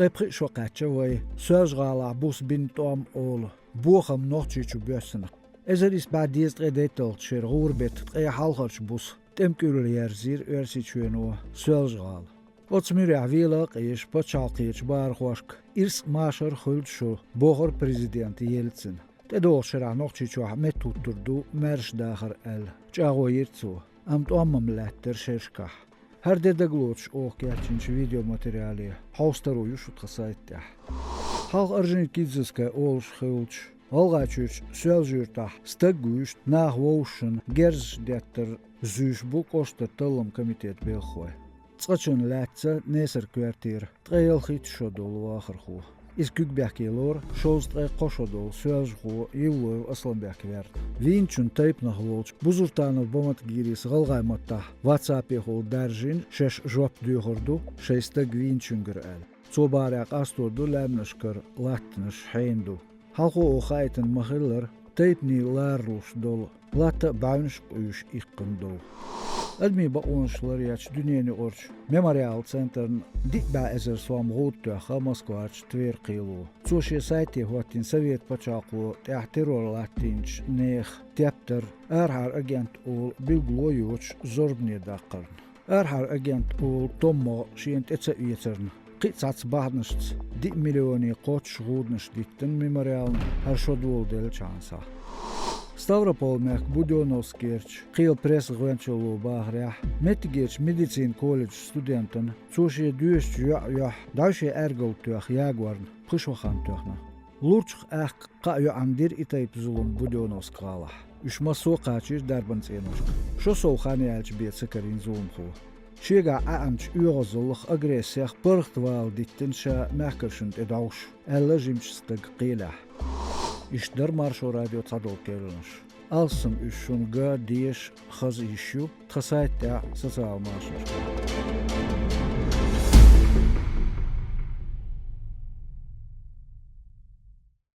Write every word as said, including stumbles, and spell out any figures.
Ткъе пхи шо кхаьчча вай Соьлжа-ГӀалахь буса бина тӀом олу бохам Нохчийчу боьссина. Эзар исс бӀе дезткъе дейтталгӀачу шеран гӀуран беттан ткъе хьалхарчу буса тӀемкӀуьрла ерзийра Оьрсийчоьно Соьлжа-ГӀала. Оцу муьрехь вела а къежаш, пачхьалкхерчу бахархошка ирс а, машар а хуьлда шу, бохура президента Ельцина. ТӀедогӀучу шарахь Нохчийчохь меттахӀуттур ду маьрша дахар аьлла, чӀагӀо йира цо, амма тӀом-м лаьттара шерашкахь. ХӀара де дагалоцуш оха кечйинчу видеоматериале хьовсаро ю шу тхан сайта тӀехь. Хьалха Орджоникидзевская олуш хиллачу ГӀалгӀайчуьрчу Соьлжа-Юьртахь стаг вуьйш, нах вовшашна герзаш деттар зуьйш бу кӀоштара талламан комитетан белхахой. Цкъачунна лаьцна Несар-Коьртера ткъе ялхитта шо долу вахархо. Иза куьг бехке лору шовзткъе кхо шо долу соьлжахо Евлоев Асланбек верна. Вийначун тайпанах волчу Бузуртанов Баматгирис гӀалгӀайн маттахь WhatsApp-ехула даржийна, шаьш жоп доьхур ду шайн стаг вийначуьнгара аьлла. Цо бахарехь, къасто ду лаьмнашкара латтанаш, хьенан ду. Хьалхо оха хаийтина ма-хиллара, тайпане ларалуш долу латта а, бӀаьвнаш а къуьйсуш иккхина долу. Адамийн бакъонаш ларъечу дуьненаюкъарчу Мемориал центрна диъ бӀе эзар сом гӀуда тоьхна Москварчу Тверь кхело. Цо шен сайте хӀоттийна Совет пачхьалкхо тӀехь террор латтийначу нехан тептар арахьара агент олу билгало йоцуш зорбане даккхарна. Арахьара агент олу томмагӀа шена тӀе ца эцарна, кхин а цхьацца бахьанашца диъ миллионе кхоччуш гӀуданаш диттина Мемориална хӀара шо доладеллачхьана схьа. Ставрополь-мехкан Будённовскерчу кхелан пресс-гӀоьнчалло бахарехь, меттигерчу медицинан колледжан студентана, цо шен доьшучу йоӀан юьхь дӀаьвше аьргалла тоьхна ягорна, пхи шо хан тоьхна. Лурчах аьхка кхаа йоӀана дира и тайпа зулам Будённовск-гӀалахь. Уьш массо а кхачийра дарбан цӀеношка. Шо сов хан яьлча бен ца карийна зуламхо. Шегахь Ӏаьнначу оьгӀазаллах, агрессех паргӀатвала диттина ша мехкаршна тӀе дӀовш, аьлла жимачу стага кхелехь. Иштта дара Маршо радион цхьадолу керланаш. Алссам уьш шуна ган, деша, хаза йиш ю тхан сайта тӀехь, социал машанашкахь.